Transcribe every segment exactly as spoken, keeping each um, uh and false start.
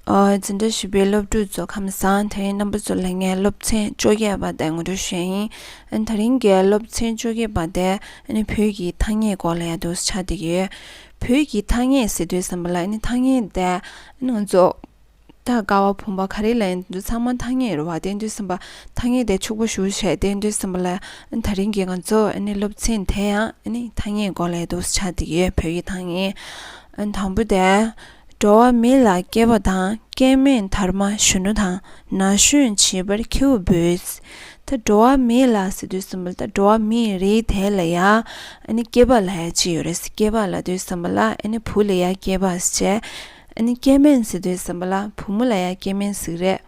ཨོ། འཛིན་གྲྭ་བཞི་པའི་སློབ་ཕྲུག་ཚོ་ཁམས་བཟང་། དེ་རིང་རྣམ་པ་ཚོ་ལ་ངས་སློབ་ཚན་བཅོ་བརྒྱད་པ་དེ་ངོ་སྤྲོད་ཞུ་ཡ་ཡིན། ཨ་ནི་དེ་རིང་གི་སློབ་ཚན་བཅོ་བརྒྱད་པ་དེ་ཨ་ནི་བོད་ཀྱི་ཐ་སྙད་སྐོར་ལ་ཡ་འདུག་སེ་ཆགས་བསྡད་ཀྱི་ཡོད། བོད་ཀྱི་ཐ་སྙད་ཟེར་དུས་ཙམ་པ་ལ་ཨ་ནི་ཐ་སྙད་དེ་ཨ་ནི་ང་ཚོ་ད་ཀ་བ་བུམ་པ་ག་རེ་ལ་ཡིན་འདུག་ཚང་མ་ཐ་སྙད་རེད་བ། དེ་འདུག་སེ་ཐ་སྙད་དེ་ཕྱུག་པོ་ཞེ་པོ་བྱས། དེ་འདུག་སེ་ལ་ཨ་ནི་དེ་རིང་གི་ང་ཚོ་ཨ་ནི་སློབ་ཚན་དེ་ཡང་ཨ་ནི་ཐ་སྙད་སྐོར་ལ་ཡ་འདུག་སེ་ཆགས་བསྡད་ཀྱི་ཡོད། བོད་ཀྱི་ཐ་སྙད། ཨ་ནི་དང་པོ་དེ། འགྲོ་བ་མི་ལ་སྐྱེ་བ་དང་། སྐྱེ་དམན་དར་མ་གཞོན་ནུ་དང་། ན་གཞོན་བྱིས་པར་ཁྱེའུ་འབོད། ད་འགྲོ་བ་མི་ལ་ཟེར་དུས་ཙམ་པ་ལ་ད་འགྲོ་བ་མིའི་རིགས་དེ་ལ་ཡ་ཨ་ནི་སྐྱེས་པ་ལབ་ཡ་ཅིག་ཡོད་རེད། སྐྱེས་པ་ལབ་དུས་ཙམ་པ་ལ་ཨ་ནི་བུ་ལ་ཡ་སྐྱེས་པ་ཟེར་བྱས། ཨ་ནི་སྐྱེ་དམན་ཟེར་དུས་ཙམ་པ་ལ་བུ་མོ་ལ་ཡ་སྐྱེ་དམན་ཟེར་གི་རེད།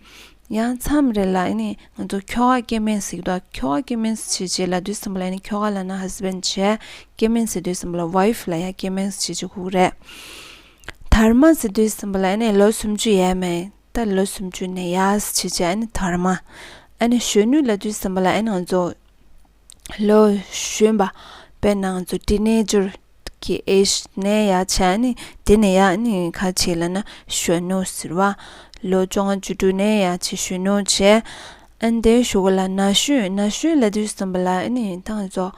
ཡང་མཚམས་རེ་ལ་ཨ་ནི་ང་ཚོ་ཁྱོ་ག་སྐྱེ་དམན་ཟེར་གི་འདུག་ཁྱོ་ག་སྐྱེ་དམན་ཟེར་བྱས་ལབ་དུས་ཙམ་པ་ལ་ཨ་ནི་ཁྱོ་ག་ལབ་ན་ཧས་བྷེན་ཌི་བྱས། སྐྱེ་དམན་ཟེར་དུས་ཙམ་པ་ལ་ཝའིཕ་ལབ་ཡ་སྐྱེ་དམན་ཟེར་བྱས་གོ་གི་རེད། དར་མ་ཟེར་དུས་ཙམ་པ་ལ་ཨ་ནི་ལོ་སུམ་ཅུ་ཡས་མས། ད་ལོ་སུམ་ཅུ་ནས་ཡར་བྱས་བྱས་ཨ་ནི་དར་མ། ཨ་ནི་གཞོན་ནུ་ལབ་དུས་ཙམ་པ་ལ་ཨ་ནི་ང་ཚོ་ལོ་གཞོན་པ། དཔེར་ན་ང་ཚོ་ཊི་ནེ་ཇར་གྱི་ཨེཇ་ནས་ཡར་བྱས་ཨ་ནི་དེ་ནས་ཡར་ཨ་ནི་ག་རེ་བྱས་ལབ་ན་གཞོན་ནུ་ཟེར་བ། ལོ་བཅོ་ལྔ་བཅུ་དྲུག་ནས་ཡར་བྱས་གཞོན་ནུ་བྱས། ཨ་ནི་དེའི་གཞུག་གུ་ལ་ན་གཞོན། ན་གཞོན་ལབ་དུས་ཙམ་པ་ལ་ཨ་ནི་ད་ང་ཚོ་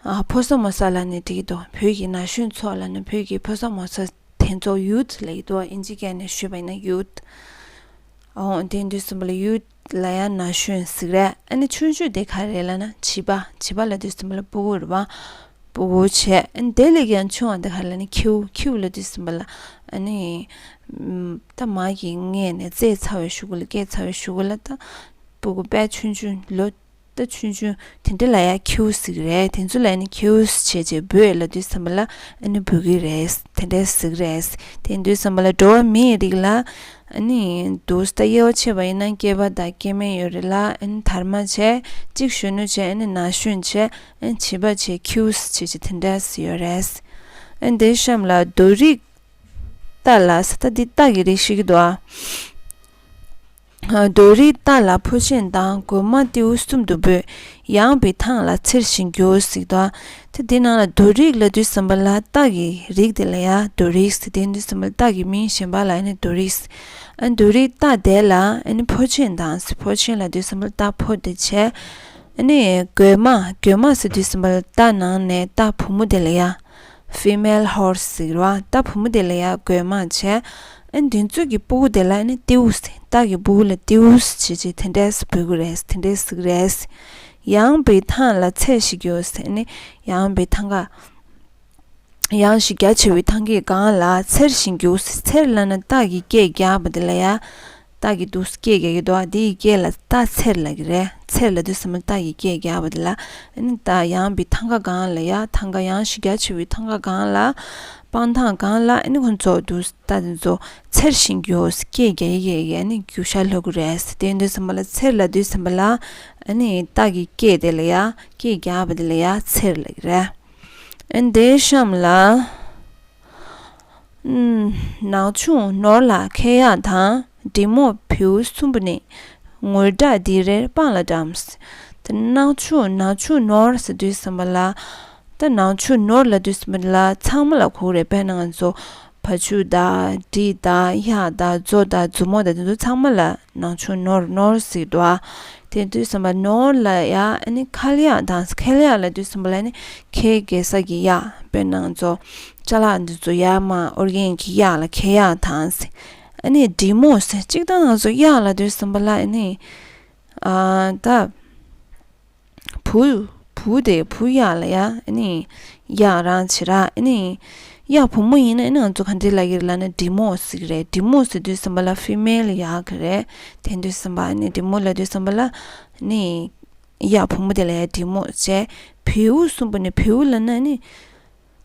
ཨ་ཕོ་གསར་མོ་གསར་ལབ་ནས་འགྲིག་གི་འདུག་བོད་ཀྱི་ན་གཞོན་ཚོ་ལབ་ན་བོད་ཀྱི་ཕོ་གསར་མོ་གསར་དེ་ཚོ་ཡུཐ་ལབ་ཀྱི་འདུག་དབྱིན་ཇི་སྐད་ནས་ཞུས་པ་ཡིན་ན་ཡུཐ། ཨོ་དེ་འདུག་སེ་ལབ་ལ་ཡུཐ་ལབ་ཡ་ན་གཞོན་ཟེར་གི་རེད། ཨ་ནི་ཆུང་ཆུང་དེ་ག་རེ་ལབ་ན་བྱིས་པ། བྱིས་པ་ལབ་དུས་ཙམ་པ་ལ་སྤུ་གུ་རེད་བ། སྤུ་གུ་བྱས། ཨ་ནི་དེ་ལས་ཀྱང་ཆུང་བ་དེ་ག་རེ་ལབ་ན་ཁྱེའུ། ཁྱེའུ་ལབ་དུས་ཙམ་པ་ལ་ཨ་ནི་ད་མ་གི་མངལ་ནས་བཙས་ཚར་བའི་གཞུག་གུ་ལ་སྐྱེས་ཚར་བའི་གཞུག་གུ་ལ་ད་སྤུ་གུ་དཔེ་ཆུང་ཆུང་ལོ་ད་ཆུང་ཆུང་དེ་འདྲ་ལབ་ཡ་ཁྱེའུ་ཟེར་གི་རེད། དེ་ཚོ་ལ་ཨ་ནི་ཁྱེའུ་བྱས་བྱས་འབོད་ལབ་དུས་ཙམ་པ་ལ་ཨ་ནི་འབོད་གི་རེད། དེ་འདྲ་ཟེར་གི་རེད། དེ་འདུག་སེ་ལབ་ལ་འགྲོ་བ་མིའི་རིགས་ལ་ཨ་ནི་འདུག་སེ་ད་དབྱེ་བ་ཕྱེ་བ་ཡིན་ན་སྐྱེས་པ་དང་སྐྱེ་དམན་ཡོད་རེད་ལ། ཨ་ནི་དར་མ་བྱས། གཅིག་གཞོན་ནུ་བྱས། ཨ་ནི་ན་གཞོན་བྱས། ཨ་ནི་བྱིས་པ་བྱས། ཁྱེའུ་བྱས་བྱས་དེ་འདྲ་ཡོད་རེད། ཨ་ནི་དེའི་གཤམ་ལ་རྡོ་རིགས་རྟ་ལ་ཟེར། ད་འདི་རྟ་གི་རིགས་ཤིག་འདུག་ཨ། རྡོ་རིགས་རྟ་ལ་ཕོ་ཆེན་དང་། རྒོད་མ་རྟེའུ་གསུམ་དུ་འབོད། ཡངས་པའི་ཐང་ལ་འཚེར་ཞིང་རྒྱུག་ཟེར་འདུག་ཨ། ད་འདི་ནང་ལ་རྡོ་རིགས་ལབ་དུས་ཙམ་པ་ལ་རྟ་གི་རིགས་དེ་ལ་ཡ་རྡོ་རིགས་ཟེར། དེ་འདུག་སེ་ལབ་ལ་རྟ་གི་མིང་གཞན་པ་ལ་ཨ་ནི་རྡོ་རིགས། ཨ་རྡོ་རིགས་རྟ་དེ་ལ་ཨ་ནི་ཕོ་ཆེན་དང་ཟེར། ཕོ་ཆེན་ལབ་དུས་ཙམ་པ་ལ་རྟ་ཕོ་དེ་བྱས། ཨ་ནི་རྒོད་མ། རྒོད་མ་ཟེར་དུས་ཙམ་པ་ལ་རྟ་ནང་ནས་རྟ་བུ་མོ་དེ་ལ་ཡ་ཕི་མེལ་ཧོར་སི་ཟེར་བ། རྟ་བུ་མོ་དེ་ལ་ཡ་རྒོད་མ་བྱས། ཨ་ནི་དེ་ཚོ་གི་སྤུ་གུ་དེ་ལ་ཨ་ནི་རྟེའུ་ཟེར། རྟ་གི་སྤུ་གུ་ལ་རྟེའུ་ཟེར་བྱས་བྱས་དེ་འདྲས་འབོད་གི་རེད། དེ་འདྲས་ཟེར་གི་རེད། ཡངས་པའི་ཐང་ལ་འཚེར་ཞིང་རྒྱུག་ཟེར། ཨ་ནི་ཡངས་པའི་ཐང་ག་ཡངས་ཤིང་རྒྱ་ཆེ་བའི་ཐང་གའི་སྒང་ལ་འཚེར་ཞིང་རྒྱུག་ཟེར། འཚེར་ལབ་ན་རྟ་གི་སྐད་རྒྱག་པ་དེ་ལ་ཡ། རྟ་གི་འདུག་སེ་སྐད་རྒྱག་གི་འདུག་ཨ། དེ་ཡི་སྐད་ལ་རྟ་འཚེར་ལབ་ཀྱི་རེད། འཚེར་ལབ་དུས་ཙམ་པ་ལ་རྟ་གི་སྐད་རྒྱག་པ་དེ་ལ། ཨ་ནི་རྟ་ཡངས་པའི་ཐང་ག་སྒང་ལ་ཡ། ཐང་ག་ཡངས་ཤིང་རྒྱ་ཆེ་བའི་ཐང་ག་སྒང་ལ། སྤང་ཐང་སྒང་ལ་ཨ་ནི་ཁོང་ཚོ་འདུག་སེ་རྟ་དེ་ཚོ་འཚེར་ཞིང་རྒྱུག་སེ་སྐད་རྒྱག་གི་རྒྱག་གི་ཨ་ནི་རྒྱུག་ཤར་ལྷོད་ཀྱི་རེད། དེ་འདུག་སེ་ལབ་ལ་འཚེར་ལབ་དུས་ཙམ་པ་ལ་ཨ་ནི་རྟ་གི་སྐད་དེ་ལ་ཡ། སྐད་རྒྱག་པ་དེ་ལ་ཡ་འཚེར་ལབ་ཀྱི་རེད། ཨ་ནི་དེའི་གཤམ་ལ། ཨུམ། ནག་ཆུང་ནོར་ལ་ཁེ་ཡག་དང་། འབྲི་མོ་བེའུ་གསུམ་པོ་ནི། ངུར་སྒྲ་འདི་རེར་སྤང་ལ་འགྲམ། ད་ནག་ཆུང་། ནག་ཆུང་ནོར་ཟེར་དུས་ཙམ་པ་ལ། ད་ནག་ཆུང་ནོར་ལབ་དུས་ཙམ་པ་ལ་ཚང་མ་ལ་གོ་གི་རེད། དཔེར་ན་ང་ཚོ་བ་ཕྱུགས་དང་འབྲི་དང་གཡག་དང་མཛོ་དང་མཛོ་མོ་དང་དེ་ཚོ་ཚང་མ་ལ་ནག་ཆུང་ནོར། ནོར་ཟེར་གྱི་འདུག་ཨ། དེ་དུས་ཙམ་པ་ནོར་ལ་ཡ་ཨ་ནི་ཁལ་གཡག་དང་། ཁལ་གཡག་ལབ་དུས་ཙམ་པ་ལ་ཨ་ནི་ཁལ་རྒྱག་ས་གི་གཡག་དཔེར་ན་ང་ཚོ་ཅ་ལག་འདི་ཚོ་ཡར་མར་དབོར་མཁན་གྱི་གཡག་ལ་ཁལ་གཡག་དང་། ཨ་ནི་འབྲི་མོ་ཟེར། སྤྱིར་བཏང་ང་ཚོ་གཡག་ལབ་དུས་ཙམ་པ་ལ་ཨ་ནི་ཨ་ད་བུ། བུ་དེ་བུ་གཡག་ལ་ཡ་ཨ་ནི་གཡག་རང་བྱེད་ར། ཨ་ནི་གཡག་བུ་མོ་ཡིན་ན་ཨ་ནི་ང་ཚོ་ག་འདྲ་ལབ་ཀྱི་རེད་ལབ་ན་འབྲི་མོ་ཟེར་གྱི་རེད། འབྲི་མོ་ཟེར་དུས་ཙམ་པ་ལ་ཕི་མེལ་གཡག་གི་རེད། དེ་དུས་ཙམ་པ་ཨ་ནི་འབྲི་མོ་ལབ་དུས་ཙམ་པ་ལ་ཨ་ནི་གཡག་བུ་མོ་དེ་ལ་ཡ་འབྲི་མོ་བྱས། བེའུ་གསུམ་པོ་ནི། བེའུ་ལབ་ན་ཨ་ནི་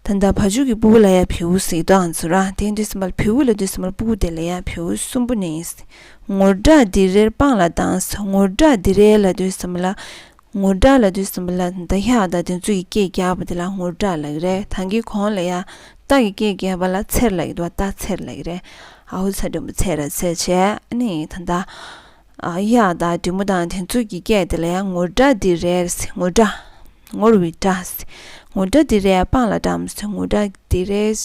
ད་ལྟ་བ་ཕྱུགས་ཀྱི་སྤུ་གུ་ལ་ཡ་བེའུ་ཟེར་གྱི་འདུག་ཨ། ང་ཚོ་ར། དེ་དུས་ཙམ་པ་ལ་བེའུ་ལབ་དུས་ཙམ་པ་ལ་སྤུ་གུ་དེ་ལ་ཡ་བེའུ་གསུམ་པོ་ནི། ངུར་སྒྲ་འདི་རེར་སྤང་ལ་འགྲམ། ངུར་སྒྲ་འདི་རེར་ལབ་དུས་ཙམ་པ་ལ། ངུར་སྒྲ་ལབ་དུས་ཙམ་པ་ལ་ད་གཡག་དང་དེ་ཚོ་ཡི་སྐད་རྒྱག་པ་དེ་ལ་ངུར་སྒྲ་ལབ་ཀྱི་རེད། ད་གིན་གོང་ལ་ཡ་རྟ་གི་སྐད་རྒྱག་པ་ལ་འཚེར་ལབ་ཀྱི་འདུག་པ། རྟ་འཚེར་ལབ་ཀྱི་རེད། ཨའོ་ཚ་འགྲེང་བུ་ཚེ་ར་འཚེར་བྱས། ཨ་ནི་ད་ལྟ་ཨ་གཡག་དང་འབྲི་མོ་དང་དེ་ཚོ་གི་སྐད་དེ་ལ་ཡ་ངུར་སྒྲ་འདི་རེད། ངུར་སྒྲ། ངུར་བའི་སྒྲ། ངུ་སྒྲ་དེ་རེད་སྤང་ལ་བཀྲམ་ཟེར། ངུ་སྒྲ་དེ་རེད་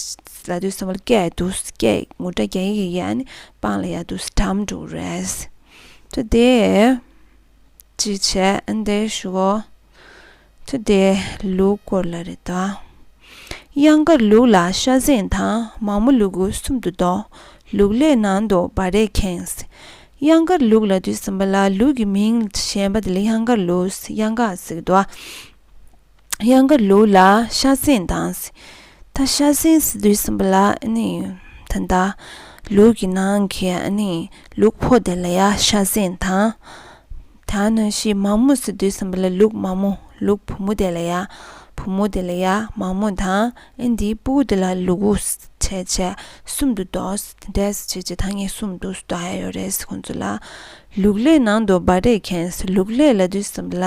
ལབ་དུས་ཙམ་པ་ལ་སྐད་འདུག་སྐད་ངུ་སྒྲ་རྒྱག་གི་ཡ་ནི་སྤང་ལ་ཡ་འདུག་བཀྲམ་འགྲོ་རེད། ད་དེ་ཅི་བྱས་ཨ་འདས་ཞུ་གོ། ད་དེ་ལུག་སྐོར་ལ་རེད་ད། གཡང་དཀར་ལུག་ལ་ཤ་གཟན་དང་མ་མོ་ལུ་གུ་གསུམ་དུ་བཟློག་ལུག་ལྷས་ནང་དུ་སྦ་རས་ཁེངས། གཡང་དཀར་ལུག་ལབ་དུས་ཙམ་པ་ལ་ལུག་གི་མིང་གཞན་པ་དེ་ལ་གཡང་དཀར་ལུག་གཡང་དཀར་ཟེར་གི་འདུག་གཡང་དཀར་ལུག་ལ་ཤ་གཟན་དང་། ད་ཤ་གཟན་ཟེར་དུས་ཙམ་པ་ལ་ཨ་ནི་ད་ལྟ་ལུག་གི་ནང་གི་ཨ་ནི་ལུག་ཕོ་དེ་ལ་ཡ་ཤ་གཟན་དང་། ད་ནང་བཞིན་མ་མོ་ཟེར་དུས་ཙམ་པ་ལ་ལུག་མ་མོ་ལུག་བུ་མོ་དེ་ལ་ཡ་བུ་མོ་དེ་ལ་ཡ་མ་མོ་དང་ཨ་འདིའི་སྤུ་གུ་དེ་ལ་ལུ་གུ་བྱས་བྱས་གསུམ་དུ་བཟློག་དེ་འདྲས་བྱས་བྱས་ད་ངས་གསུམ་དུ་བཟློག་ཡ་ཡོད་རེད་ཁོང་ཚོ་ལ། ལུག་ལྷས་ནང་དུ་སྦ་རས་ཁེངས། ལུག་ལྷས་ལབ་དུས་ཙམ་པ་ལ་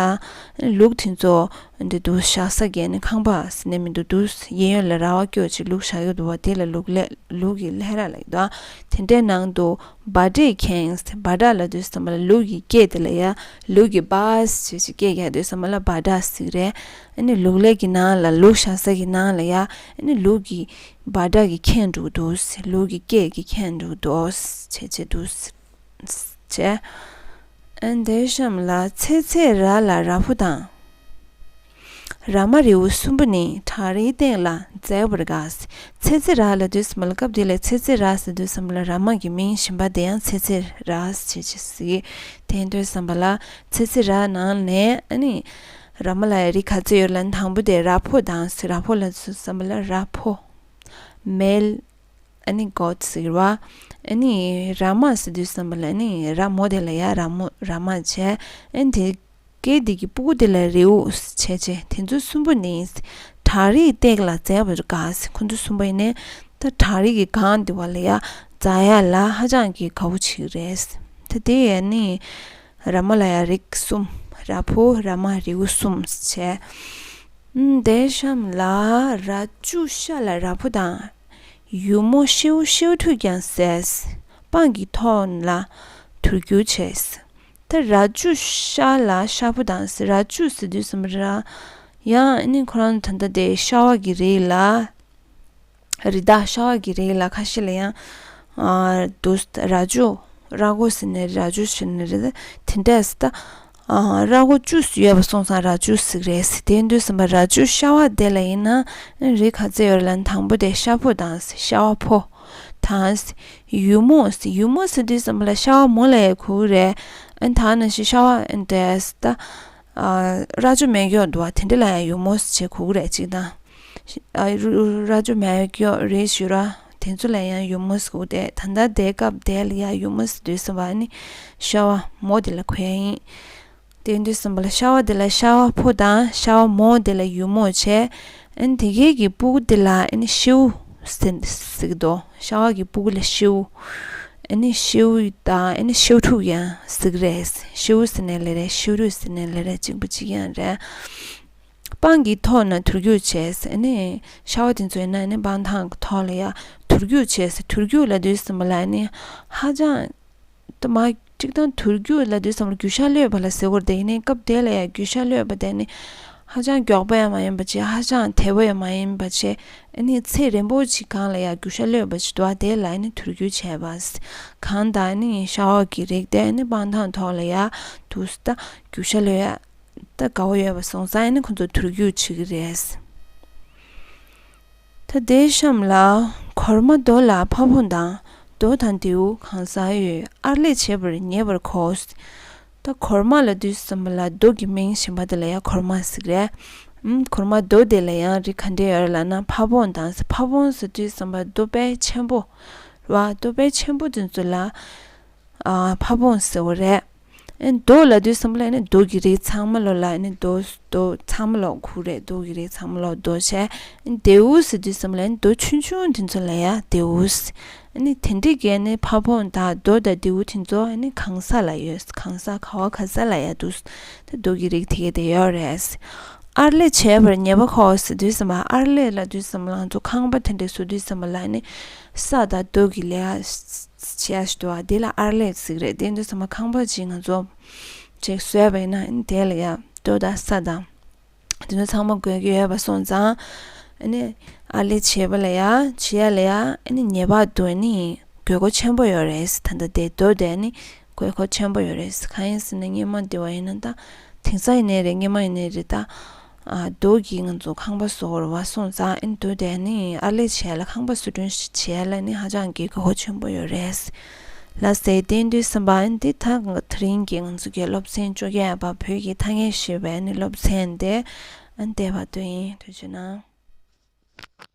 ལུག་དེ་ཚོ་འདི་དུ་བཞག་ས་གི་ནི་ཁང་པ་ཟེར་ནས་མི་འདུག་འདུག་གཡས་གཡོན་ལ་ར་བ་སྐྱོ་ཅིག་ལུག་བཞག་ཡོད་འདུག་བ། དེ་ལ་ལུག་ལྷས་ལུག་གི་ལྷས་ར་ལབ་འདུག་དེ་འདྲའི་ནང་དུ་སྦ་རས་ཁེངས། སྦ་ར་ལབ་དུས་ཙམ་པ་ལ་ལུག་གི་སྐེ་དེ་ལ་ཡ་ལུག་གི་སྦ་ཟེར་ཅིག་སྐད་རྒྱག་དུས་ཙམ་པ་ལ་སྦ་ར་ཟེར་གི་རེད། ཨ་ནི་ལུག་ལྷས་ཀྱི་ནང་ལ་ལུག་བཞག་ས་གི་ནང་ལ་ཡ་ཨ་ནི་ལུག་གི་སྦ་ར་གི་ཁེངས་འགྲོ་གི་འདུག་ལུག་གི་སྐེ་གི་ཁེངས་འགྲོ་གི་འདུག་བྱས་བྱས་འདུག་བྱས། ཨ་འདས་གཤམ་ལ་ཚེ་ཚེ་ར་ལ་ར་ཕོ་དང་། ར་མ་རི་བོ་གསུམ་པོ་ནི་བྲག་རིའི་སྟེང་ལ་འཛེགས་པར་དཀའ། ཚེ་ཚེ་ར་ལབ་དུས་ཙམ་པ་ལ་སྐབས་དེ་ལ་ཚེ་ཚེ་ར་ཟེར་དུས་ཙམ་པ་ལ་ར་མ་གི་མིང་གཞན་པ་དེ་ཡང་ཚེ་ཚེ་ར་ཟེར་ཅིག་ཟེར་གི་དེ་ཡིན་དུས་ཙམ་པ་ལ་ཚེ་ཚེ་ར་ནང་ནས་ཨ་ནི་ར་མ་ལ་ཡ་རིགས་ག་ཚོད་ཡོད་ལབ་ན་དང་པོ་དེ་ར་ཕོ་དང་ཟེར། ར་ཕོ་ལབ་དུས་ཙམ་པ་ལ་ར་ཕོ་མེལ། ཨ་ནི་གོ་ཟེར་བ། ཨ་ནི་ར་མ་ཟེར་དུས་ཙམ་པ་ལ་ཨ་ནི་ར་མོ་དེ་ལ་ཡ་ར་མོ་ར་མ་བྱས། ཨ་ནི་དེ་སྐེ་དེ་གི་སྤུ་གུ་དེ་ལ་རེའུ་བྱས་བྱས་དེ་ཚོ་གསུམ་པོ་ནི་བྲག་རིའི་སྟེང་ལ་འཛེགས་པར་དཀའ་ཟེར། ཁོ་ཚོ་གསུམ་པོ་ཡིན་ནའི་ད་བྲག་རི་གི་སྒང་དེ་བ་ལ་ཡ་འཛེག་ཡ་ལ་ཧ་ཅང་གི་དཀའ་བོ་ཅིག་རེད། ད་དེ་ཡ་ནི་ར་མ་ལ་ཡ་རིགས་གསུམ། ར་ཕོ་ར་མ་རེའུ་གསུམ་བྱས། ཨ་ནི་དེ་གཤམ་ལ་ར་བཅུ་ཤ་ལ་ར་ཕོ་དང་། ཡུ་མོ་ཤེའུ་ཤེའུ་ཕྲུག་ཀྱང་ཟས། སྤང་གི་ཐོག་ལ་དུར་རྒྱུག་བྱས། ད་ར་བཅུ་ཤ་ལ་ཤ་ཕོ་དང་ཟེར། ར་བཅུ་ཟེར་དུས་ཙམ་པ་ར། ཡང་ཨ་ནི་ཁོ་རང་ད་ལྟ་དེ་ཤ་བ་གི་རིགས་ལ། རི་དྭགས་ཤ་བ་གི་རིགས་ལ་ཁ་ཤས་ལ་ཡང་། ཨ་དུ་ར་བཅུ། ར་གོ་ཟེར་ནས་ར་བཅུ་ཟེར་ནས་རེད། དེ་འདྲས་ད། ཨ་ར་གོ་བཅུ་ཡོད་པ་སོང་ཙང་ར་བཅུ་ཟེར་གི་རེད། དེ་ཡིན་དུས་ཙམ་པ་ར་བཅུ་ཤ་བ་དེ་ལ་ཡིན་ན་རིགས་ག་ཚད་ཡོད་རེད་ལབ་ན་དང་པོ་དེ་ཤ་ཕོ་དང་ཤ་བ་ཕོ་དང་། ཡུ་མོ་ཡུ་མོ་ཟེར་དུས་ཙམ་པ་ལ་ཤ་བ་མོ་ལ་ཡང་གོ་གི་རེད། ཨ་ད་ནང་བཞིན་ཤ་བ་དེ་ད། ཨ་ར་བཅུ་མེད་མཁན་འདུག་བ། དེ་འདྲ་ལ་ཡང་ཡུ་མོ་ཟེར་བྱས་གོ་གི་རེད་གཅིག་དང་། ཨ་ར་བཅུ་མེད་མཁན་རེད་ཞུ་ར། དེ་ཚོ་ལ་ཡང་ཡུ་མོ་ཟེར་གོ་དེ་ད་ལྟ་དེ་སྐབས་དེ་ལ་ཡང་ཡུ་མོ་ཟེར་དུས་ཙམ་པ་ནི་ཤ་བ་མོ་དེ་ལ་གོ་ཡ་ཡིན། དེ་དུས་ཙམ་པ་ལ་ཤ་བ་དེ་ལ་ཤ་བ་ཕོ་དང་ཤ་བ་མོ་དེ་ལ་ཡུ་མོ་བྱས། ཨ་ནི་དེ་གའི་གི་སྤུ་གུ་དེ་ལ་ཨ་ནི་ཤེའུ་ཟེར་ཟེར་གི་འདུག་ཤ་བ་གི་སྤུ་གུ་ལ་ཤེའུ། ཨ་ནི་ཤེའུ་དང་ཨ་ནི་ཤེའུ་ཕྲུག་ཡང་ཟེར་གི་རེད། ཤེའུ་ཟེར་ནའི་ལེ་རེད། ཤེའུ་རུས་ཟེར་ནའི་ལེ་རེད། གཅིག་པ་གཅིག་རྐྱང་རེད། སྤང་གི་ཐོག་ན་དུར་རྒྱུག་བྱས། ཨ་ནི་ཤ་བ་དེ་ཚོ་ཡིན་ན་ཨ་ནི་སྤང་ཐང་གི་ཐོག་ལ་ཡ་དུར་རྒྱུག་བྱས། དུར་རྒྱུག་ལབ་དུས་ཙམ་པ་ལ་ཨ་ནི་ཧ་ཅང་། ད་མ་གཅིག་དང་དུར་རྒྱུག་ལབ་དུས་ཙམ་པ་ལ་རྒྱུག་ཤར་གློད་པ་ལ་ཟེར་གི་རེད། དེ་ཡིན་ནའི་སྐབས་དེ་ལ་ཡ་རྒྱུག་ཤར་གློད་པ་དེ་ནི་ཧ་ཅང་མགྱོགས་པ་ཡང་མ་ཡིན་པ་བྱས། ཧ་ཅང་དལ་པོ་ཡང་མ་ཡིན་པ་བྱས། ཨ་ནི་ཚད་རན་པོ་ཅིག་སྒང་ལ་ཡ་རྒྱུག་ཤར་གློད་པ་ཅིག་འདུག་བ། དེ་ལ་ཨ་ནི་དུར་རྒྱུག་བྱས་པ། གང་ལྟར་ཨ་ནི་ཤ་བ་གི་རིགས་དེ་ཨ་ནི་སྤང་ཐང་ཐོག་ལ་ཡ་དུ་ད་རྒྱུག་ཤར་གློད་ཡ་ད་དགའ་བོ་ཡོད་པ་སོང་ཙང་ཨ་ནི་ཁོ་ཚོ་དུར་རྒྱུག་བྱེད་ཀྱི་རེད། ད་དེའི་གཤམ་ལ་གོར་མ་རྡོ་ལ་ཕ་བོང་དང་། རྡོ་དང་རྡེའུ་གང་ཟག་ཡོད། ཨར་ལས་བྱེད་པར་ཉེ་བར་གོ། ད་གོར་མ་ལབ་དུས་ཙམ་པ་ལ་རྡོ་གི་མིང་གཞན་པ་དེ་ལ་ཡང་གོར་མ་ཟེར་གི་རེད། ཨུམ་གོར་མ་རྡོ་དེ་ལ་ཡང་རིགས་ག་འདྲས་ཡོད་རེད་ལབ་ན་ཕ་བོང་དང་། ཕ་བོང་ཟེར་དུས་ཙམ་པ་རྡོ་དཔེ་ཆེན་པོ་རེད་བ། རྡོ་དཔེ་ཆེན་པོ་དེ་ཚོ་ལ་ཨ་ཕ་བོང་ཟེར་བ་རེད། ཨེ་རྡོ་ལབ་དུས་ཙམ་པ་ལ་ཨེ་ནི་རྡོ་གི་རིགས་ཚང་མ་ལོ་ལ་ཨེ་ནི་རྡོ་རྡོ་ཚང་མ་ལོ་གོ་རེད། རྡོ་གི་རིགས་ཚང་མ་ལོ་རྡོ་བྱས། ཨེ་རྡེའུ་ཟེར་དུས་ཙམ་པ་ལ་ཨེ་ནི་རྡོ་ཆུང་ཆུང་དེ་ཚོ་ལ་ཡ་རྡེའུ་ཟེར། ཨེ་ནི་དེ་འདྲའི་གི་ཨེ་ནི་ཕ་བོང་དང་རྡོ་དང་རྡེའུ་དེ་ཚོ་ཨེ་ནི་གང་ཟག་ལ་ཡོད། གང་ཟག་ག་བ་ག་ཟག་ལ་ཡ་འདུག་ཟེར། ད་རྡོ་གི་རིགས་དེ་གས་དེ་ཡོད་རེད་ཟེར། ཨར་ལས་བྱེད་པར་ཉེ་བར་གོ་ཟེར་དུས་ཙམ་པ་ཨར་ལས་ལབ་དུས་ཙམ་པ་ལ་ང་ཚོ་ཁང་པ་དེ་འདྲ་བཟོ་དུས་ཙམ་པ་ལ་ཨེ་ནི་ས་དང་རྡོ་གི་ལས་བྱས་ཞིག་འདུག་བ། དེ་ལ་ཨར་ལས་ཟེར་གི་རེད། དེ་འདྲ་ཚང་མ་ཁང་པ་ཅིག་ང་ཚོ་ཅིག་བཟོས་པ་ཡིན་ན་དེ་ལ་ཡ་རྡོ་དང་ས་དང་ དེ་ཚོ་ཚང་མ་དགོས་ཀྱི་ཡོད་པ་སོང་ཙང་། ཨ་ནི་ཨར་ལས་བྱེད་པ་ལ་ཡ་བྱེད་ཡ་ལ་ཡ་ཨ་ནི་ངེས་པར་དུ་ཨ་ནི་དགོས་མཁོ་ཆེན་པོ་ཡོད་རེད། ད་ལྟ་དེ་མདོ་དེ་ཨ་ནི་དགོས་མཁོ་ཆེན་པོ་ཡོད་རེད། གང་ཡིན་ཟེར་ན་སྔོན་མ་དེ་བ་ཡིན་ན་ད་དེང་སང་ཡིན་ནའི་རེད། སྔོན་མ་ཡིན་ནའི་རེད། ད་ཨ་མདོ་གིས་ང་ཚོ་ཁང་པ་བཟོ་དགོས་རེད་པ་སོང་ཙང་། ཨ་ནི་མདོ་དེ་ཨ་ནི་ཨར་ལས་བྱེད་ཡ་ལ་ཁང་པ་བཟོ་སྐྲུན་བྱེད་ཡ་ལ་ཨ་ནི་ཧ་ཅང་གི་དགོས་མཁོ་ཆེན་པོ་ཡོད་རེད། ལགས་སེ། དེ་ཡིན་དུས་ཙམ་པ་ཨ་ནི་དེ་ད་དེ་རིང་གི་ང་ཚོ་གི་སློབ་ཚན་བཅོ་བརྒྱད་པ་བོད་ཀྱི་ཐ་སྙད་ཞེས་པའི་ཨ་ནི་སློབ་ཚན་དེ་ཨ་ནི་འདས་པ་དུ་ཡིན། ཐུགས་རྗེ་གནང་།